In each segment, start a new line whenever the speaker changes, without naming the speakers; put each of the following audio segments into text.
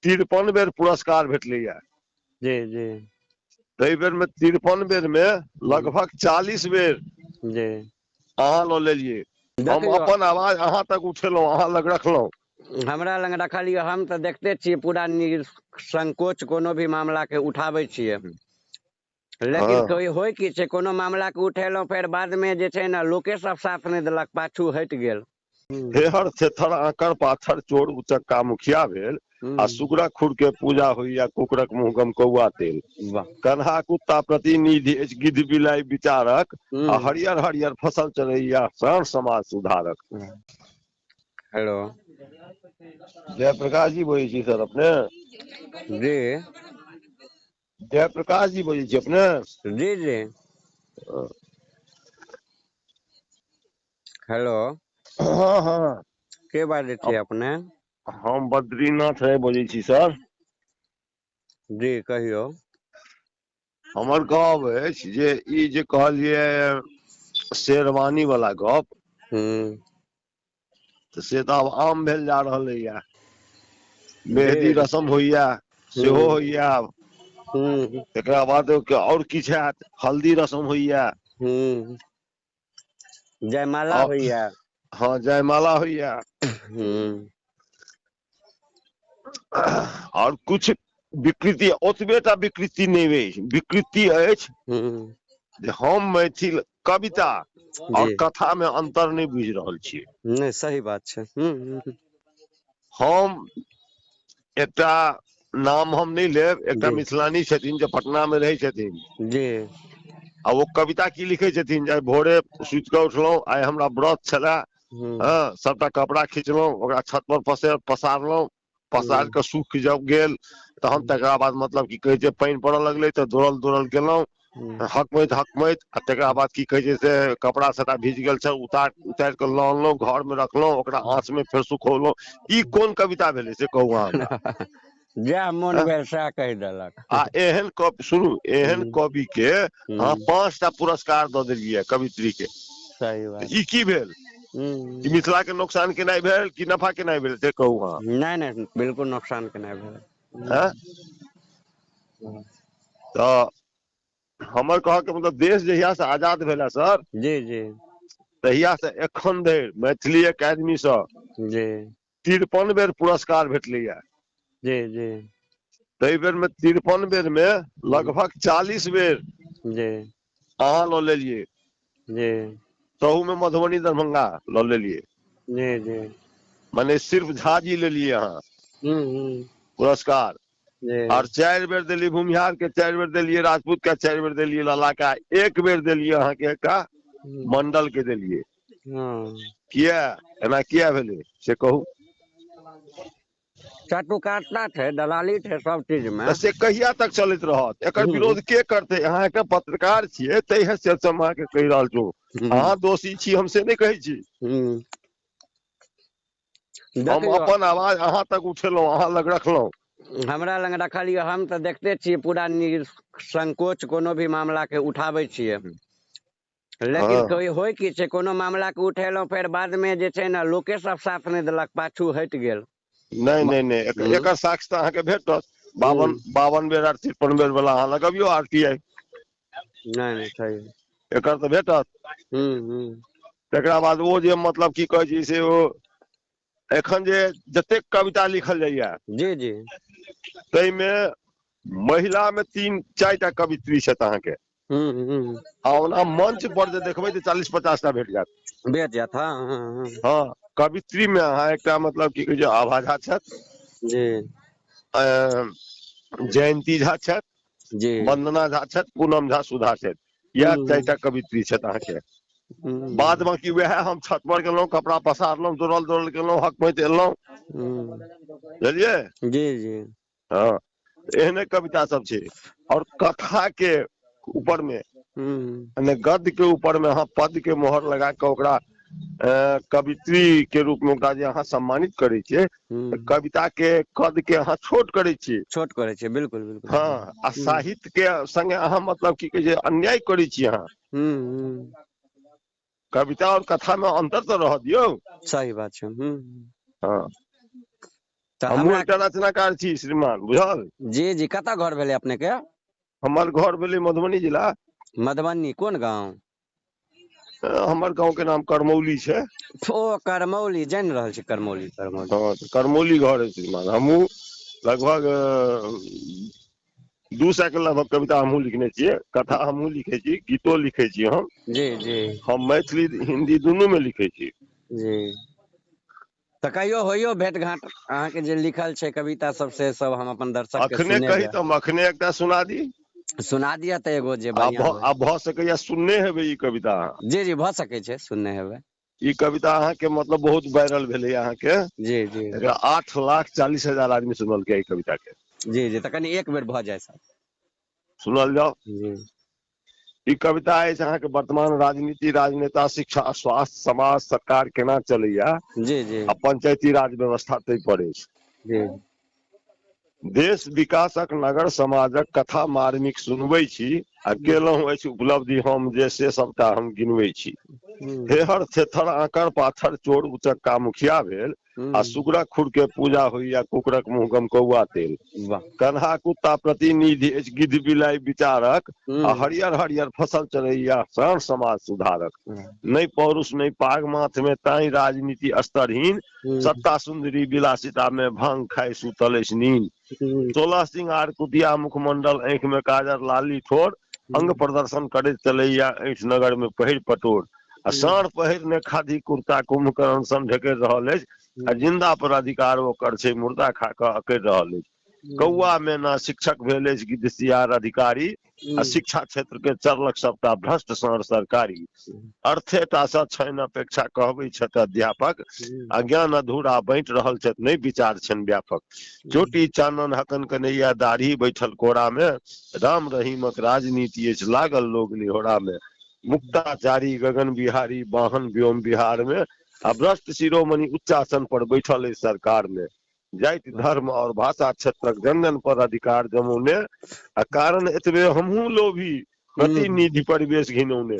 53 बेर पुरस्कार भेटलैया।
जी जी।
ताहि बेर मे 53 बेर मे लगभग 40 बेर
जी
अहाँ लऽ लेलियै। हम अपन आवाज अहाँ तक उठेलहुँ, अहाँ लग रखलहुँ।
हमरा लग रखलियै। हम तऽ देखते छियै पूरा निसंकोच कोनो भी मामला के उठाबै छियै, लेकिन कोइ होइ की छै, कोनो मामला के उठेलहुँ फेर बाद मे जे छै ने लोके सब साथ नहि देलक, पाछू हटि गेल।
हेहर थेथर आंकर पाथर चोर उचक्का मुखिया भेल, आ सुगरक खुर के पूजा होइया कुकुरक मुंह गमकौआ तेल। कन्हा कुत्ता प्रतिनिधि अछि गिद्ध बिलाइ विचारक, आ हरियर हरियर फसल चलैया साँढ़ समाज सुधारक।
हेलो,
जयप्रकाश जी बजै छी सर अपने?
जी।
जयप्रकाश जी बजै छी अपने?
जी जी। हेलो।
हँ हँ।
के बाजै छी अपने?
हम बद्रीनाथ राय बजै छी सर।
जी कहियौ।
हमर कहब अछि जे ई जे कहलियै शेरवानी वाला गप, तऽ से तऽ आब आम भेल जा रहलैया। मेहदी रसम होइया सेहो होइया आब। तकरा बाद आओर किछु हैत, हल्दी रसम होइया।
जयमाला होइया।
हँ, जयमाला होइया। आओर कुछ विकृति, ओतबे टा विकृति नहि अछि, विकृति अछि जे हम मैथिल कविता और कथा में अंतर नहि बुझि रहल छियै।
नहि, सही बात छै।
हम एकटा नाम हम नहि लेब, एकटा मिथिलानी छथिन जे पटना में रहै छथिन
जी,
आ ओ कविता की लिखै छथिन जे भोरे सुति कऽ उठलहुँ, आइ हमरा व्रत छलए, हँ, सबटा कपड़ा खिचलहुँ, ओकरा छत पर पसारलहुँ, पसार कऽ सूख जब गेल तहन तकरा बाद मतलब की कहै छै पानि पड़ऽ लगलै तऽ दौड़ल दौड़ल गेलहुँ हकमैत हकमैत, आ तकरा बाद की कहै छै से कपड़ा सबटा भीज गेल छल, उतारि उतारि कऽ लऽ अनलहुँ, घर मे रखलहुँ, ओकरा आँच मे फेर सुखौलहुँ। ई कोन कविता भेलै से कहू अहाँ हमरा?
जएह मोन भेल सएह कहि देलक।
आ एहन कवि, सुनू, एहन कवि के अहाँ 5टा पुरस्कार दऽ देलियै कवित्री के।
सही बात।
ई की भेल? ई मिथिला के नुकसान केनाइ भेल कि नफा केनाइ भेल से कहू अहाँ?
नहि नहि, बिल्कुल नुकसान केनाइ भेल।
तऽ हमर कहऽ के मतलब देश जहिया से आजाद भेला सर,
जी जी,
तहिया से एखन धरि मैथिली एकेडमी सँ
जी
53 बेर पुरस्कार भेटलैया।
जी जी।
ताहि बेर मे 53 बेर मे लगभग 40 बेर
जी
अहाँ लऽ लेलियै।
जी।
तहू मे मधुबनी दरभंगा लऽ लेलियै।
जी जी।
माने सिर्फ झा जी लेलियै अहाँ पुरस्कार। और 4 बेर देलियै भूमिहार के, 4 बेर देलियै राजपूत के, 4 बेर देलियै लाला के, 1 बेर देलियै अहाँके एकटा मंडल के देलियै। किया एना किया भेलै से कहू?
चाटुकारिता छै, दलाली छै सब चीज में।
से कहिया तक चलैत रहत? एकर विरोध के करतै? अहाँ एकटा पत्रकार छियै, ताहि हैसियत से हम अहाँके कहि रहल छी, अहाँ दोषी छी हम से नहि कहै छी। हम अपन आवाज अहाँ तक उठेलहुँ, अहाँ लग रखलहुँ।
हमरा लग रखलियै। हम तऽ देखते छियै पूरा निसंकोच कोनो भी मामला के उठाबै छियै, लेकिन कोइ होइ की छै, कोनो मामला के उठेलहुँ फेर बाद मे जे छै ने लोके सब साथ नहि देलक, पाछू हटि गेल।
नहि नहि नहि, एकर साक्ष्य तऽ अहाँके भेटत। 52 बेर आर 53 बेर वाला अहाँ लगबियौ आरटीआई।
नहि नहि, सही
एकर तऽ भेटत। तकरा बाद ओ जे मतलब की कहै छै से ओ एखन जे जतेक कविता लिखल जाइया
जी जी,
ताहिमे महिला मे 3-4 टा कवित्री छथि अहाँके। आ ओना मंच पर जे देखबै तऽ 40-50 टा भेट जायत।
भेट जायत। हँ
हँ, कवित्री मे अहाँ एकटा मतलब की कहै छै आभा झा छथि
जी,
जयंती झा छथि
जी,
वंदना झा छथि, पूनम झा, सुधा छथि, इएह 4 टा कवित्री छथि अहाँके। बाद बाकी वएह हम छत पर गेलहुँ, कपड़ा पसारलहुँ, दौड़ल दौड़ल गेलहुँ, हकमैत एलहुँ। बुझलियै?
जी जी।
हँ, एहने कविता सब छै। और कथा के ऊपर में गद्य के ऊपर में अहाँ पद के मोहर लगा के ओकरा कवित्री के रूप में ओकरा जे अहाँ सम्मानित करै छियै, कविता के कद के अहाँ छोट करै छियै।
छोट करै छियै, बिल्कुल बिल्कुल।
हँ, आ साहित्य के संगे अहाँ मतलब की कहै छै अन्याय करै छियै अहाँ। कविता और कथा में अंतर तऽ रह दियौ।
सही बात छै।
हँ।
तऽ
हमहूँ
हमरा
एकटा रचनाकार छी श्रीमान, बुझल?
जी जी, कतऽ घर भेलै अपने के?
हमर घर भेलै मधुबनी जिला।
मधुबनी कोन गाँव?
हमर गाँव के नाम करमौली छै।
ओ करमौली, जानि रहल छी करमौली, करमौली।
हँ, तऽ करमौली घर अछि श्रीमान। हमहूँ लगभग 200 के लगभग कविता हमहूँ लिखने छियै, कथा हमहूँ लिखै छी, गीतो लिखै छी हम।
जी जी।
हम मैथिली हिन्दी दुनू मे लिखै छी।
जी, तऽ कहियो होइयो भेंट घाट, अहाँके जे लिखल छै कविता सब से सब हम अपन दर्शक के
अखने कही
सुनेबै।
तऽ हम अखने एकटा सुना दी।
सुना दिअ तऽ एगो जे
आ
बढ़िआँ
भऽ
होय।
आ भऽ सकैया सुनने हेबै ई कविता अहाँ।
जी जी, भऽ सकै छै सुनने हेबै।
ई कविता अहाँके मतलब बहुत वायरल भेलै अहाँके।
जी जी।
एकरा 8,40,000 आदमी सुनलकै ई कविता के।
जी जी, तऽ कनि एक बेर भऽ जाय सर।
सुनल जाउ।
जी।
ई कविता अछि अहाँके वर्तमान राजनीति, राजनेता, शिक्षा, स्वास्थ्य, समाज, सरकार केना चलैया
जी जी।
आ पंचायती राज व्यवस्था ताहि पर अछि।
जी।
देश विकासक नगर समाजक कथा मार्मिक सुनबै छी आ केलहुँ अछि उपलब्धि हम जे से सबटा हम गिनबै छी। हेहर थेथर आंकर पाथर चोर उचक्का मुखिया भेल आ सुगरक खुर के पूजा होइया कुकुरक मुँह गमकौआ तेल।
वाह।
कन्हा कुत्ता प्रतिनिधि अछि गिद्ध बिलाइ विचारक आ हरियर हरियर फसल चलैया साँढ़ समाज सुधारक। नहि पौरुष नहि पाग माथ में ताहि राजनीति स्तरहीन, सत्ता सुन्दरी विलासिता में भांग खाय सुतल अछि नीन। 16 सिंगार कुटिया मुखमंडल आँखि में काजर लाली ठोर, अंग प्रदर्शन करैत चलैया ऐठ नगर में पहिर पटोर। आ साँढ़ पहिर ने खादी कुर्ता कुंभकर्ण सन ढेकरि रहल अछि आ जिन्दा पर अधिकार ओकर छै मुर्दा खा कऽ अकड़ि रहल अछि। कौआ मैना शिक्षक भेल अछि गिद्ध सियार अधिकारी आ शिक्षा क्षेत्र के चरलक सबटा भ्रष्ट साँढ़ सरकारी। अर्थे टा सँ छनि अपेक्षा कहबै छथि अध्यापक आ ज्ञान अधूरा बाँटि रहल छथि नहि विचार छनि व्यापक। चोटी चानन हकन कन्हैया दाढ़ी बैठल कोरा मे, राम रहीमक राजनीति अछि लागल लोग निहोरा मे। मुक्ताचारी गगन बिहारी वाहन व्योम बिहार मे आ भ्रष्ट शिरोमणि उच्चासन पर बैठल अछि सरकार मे। जाति धर्म और भाषा क्षेत्रक जन जन पर अधिकार जमौने आ कारण एतबे हमहूँ लोभी प्रतिनिधि परिवेश घिनौने।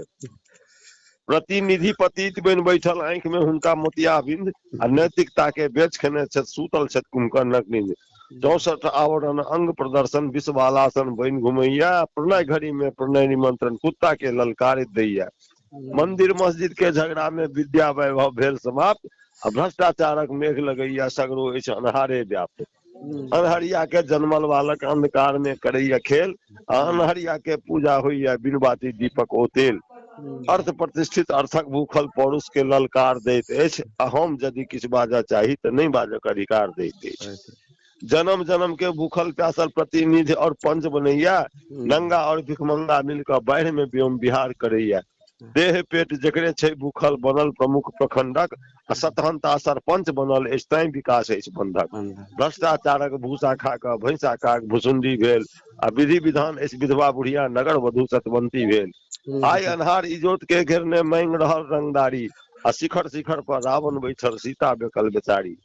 प्रतिनिधि पतित बनि बैठल आँखि मे हुनका मोतियाबिंद आ नैतिकता के बेच खेने छथि सुतल छथि कुंभकर्णक नींद। 64 आवरण अंग प्रदर्शन विश्वबालासन बनि घुमैया, प्रणय घड़ी में प्रणय निमंत्रण कुत्ता के ललकारित दैया। मंदिर मस्जिद के झगड़ा में विद्या वैभव भेल समाप्त आ भ्रष्टाचारक मेघ लगैया सगरो अछि अन्हारे व्याप्त। अन्हरिया के जन्मल बालक अंधकार में करैया खेल आ अन्हरिया के पूजा होइया बिन बाती दीपक ओ तेल। अर्थ प्रतिष्ठित अर्थक भूखल पौरुष के ललकार दैत अछि आ हम यदि किछु बाजऽ चाही तऽ नहि बाजऽ के अधिकार दैत अछि। जन्म जन्म के भूखल प्यासल प्रतिनिधि और पंच बनैया, नंगा और भिखमंगा मिलकऽ बाढ़ि में व्योम विहार करैया। देह पेट जकरे छै भूखल बनल प्रमुख प्रखंडक आ सतहंता सरपंच बनल अछि तैं विकास अछि बंधक। भ्रष्टाचारक भूसा खा कऽ भैंसा काग भुसुंडी भेल आ विधि विधान अछि विधवा बुढ़िया नगर वधु सतवंती भेल। आइ अन्हार इजोत के घेरने मांगि रहल रंगदारी आ शिखर शिखर पर रावण बैठल सीता बेकल बेचारी।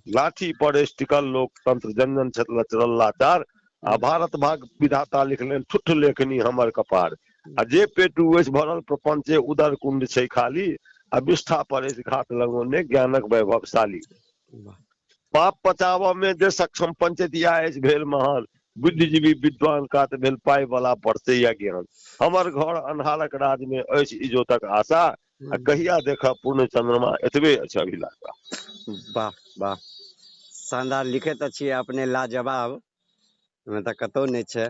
लाठी पर अछि टिकल लोकतंत्र जन जन छथि लचरल लाचार आ भारत भाग विधाता लिखलनि ठुट्ठ लेखनी हमर कपार। आ जे पेटू अछि भरल प्रपंचे उदर कुंड छै खाली आ विष्ठा पर अछि घात लगौने ज्ञानक वैभवशाली। पाप पचाबऽ मे जे सक्षम पंचैतिया अछि भेल महान, बुद्धिजीवी विद्वान कात भेल पाइ वाला बरसैया ज्ञान। हमर घर अन्हारक राज मे अछि इजोतक आशा आ कहिया देखब पूर्ण चंद्रमा एतबे अछि अभिलाषा।
वाह वाह, शानदार लिखे तऽ छियै अपने लाजवाब, ओहिमे तऽ कतहु नहि छै।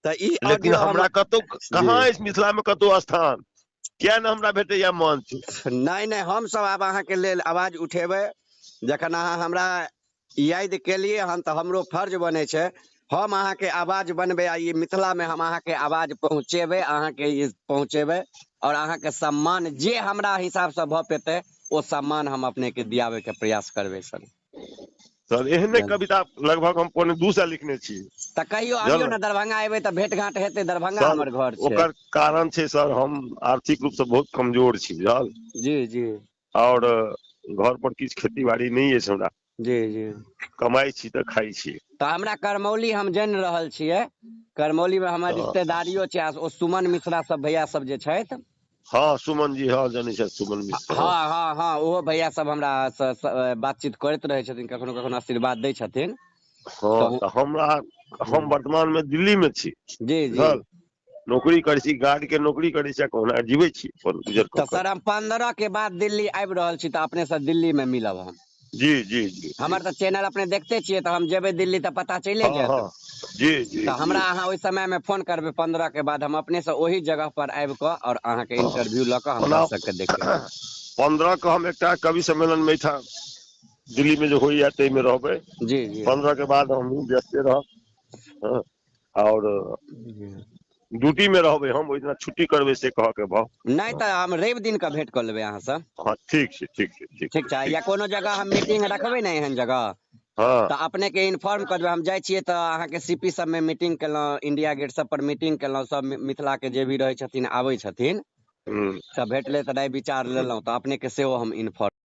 तऽ ई
लेकिन
ऑडियो हम
हमरा कतौ
जी
कहाँ अछि मिथिला मे कतौ स्थान, किया ने हमरा भेटैया मंच?
नहि नहि, हमसभ आब अहाँके लेल आवाज उठेबै। जखन अहाँ हमरा याद केलियै हन तऽ हमरो फर्ज बनै छै हम अहाँके आवाज बनबै आ ई मिथिलामे हम अहाँके आवाज पहुँचेबै, अहाँके ई पहुँचेबै आओर अहाँके सम्मान जे हमरा हिसाबसँ भऽ पेतै ओ सम्मान हम अपनेके दियाबैके प्रयास करबै सर।
सर एहने कविता लगभग हम 175 लिखने छी।
तऽ कहियो
बुझल
अबियौ
ने
ने दरभंगा, एबै तऽ भेंट घाँट हेतै, दरभंगा
सर।
हमर घर छै।
ओकर कारण छै सर, हम आर्थिक रूप से बहुत कमजोर छी, बुझल?
जी जी।
आओर घर पर किछु खेती बाड़ी नहि अछि हमरा।
जी जी।
कमाइ छी तऽ खाइ छी।
तऽ हमरा करमौली हम जानि रहल छियै, करमौलीमे हमर
तऽ
रिश्तेदारियो छै आ ओ सुमन मिश्रा सब भैया सब जे छथि।
हँ, सुमन जी, हँ, जनै छथि सुमन मिश्र।
हँ हँ हँ, ओहो भैया सब हमरा सँ बातचीत करैत रहै छथिन, कखनो कखनो आशीर्वाद दै छथिन।
हँ, तऽ हमरा, हम वर्तमान मे दिल्ली मे छी।
जी जी।
नौकरी करै छी, गार्ड के नौकरी करै छी, कहुना जीबै छी अपन गुजर।
तऽ सर, हम 15 के बाद दिल्ली आबि रहल छी, तऽ अपने सँ दिल्ली मे मिलब हम।
जी जी जी।
हमर तऽ चैनल अपने देखते छियै, तऽ हम जेबै दिल्ली तऽ पता चलि जायत।
हँ, जी जी।
तऽ हमरा अहाँ ओहि समय मे फोन करबै 15 के बाद, हम अपने से ओहि जगह पर आबि कऽ आओर अहाँके इंटरव्यू लऽ कऽ हम दर्शक के देखेबै।
15 के हम एकटा कवि सम्मेलन मे एहिठाम दिल्ली मे जे होइया ताहिमे रहबै।
जी जी।
15 के बाद हमहूँ व्यस्ते रहब। हँ, आओर ड्यूटी मे रहबै हम, ओहि दिना छुट्टी करबै से कहऽ के भाव।
नहि, तऽ हम रवि दिन के भेंट कऽ लेबै अहाँसँ।
हँ, ठीक छै, ठीक छै, ठीक।
ठीक छै, या कोनो जगह हम मीटिंग रखबै ने एहन जगह,
हँ,
तऽ अपने के इन्फॉर्म कऽ देबै। हम जाइ छियै तऽ अहाँके सीपी सबमे मीटिंग केलहुँ, इंडिया गेट सब पर मीटिंग केलहुँ, सब मिथिला के जे भी रहै छथिन आबै छथिन, सब भेटलै तऽ राय विचार लेलहुँ, तऽ अपने के सेहो हम इन्फॉर्म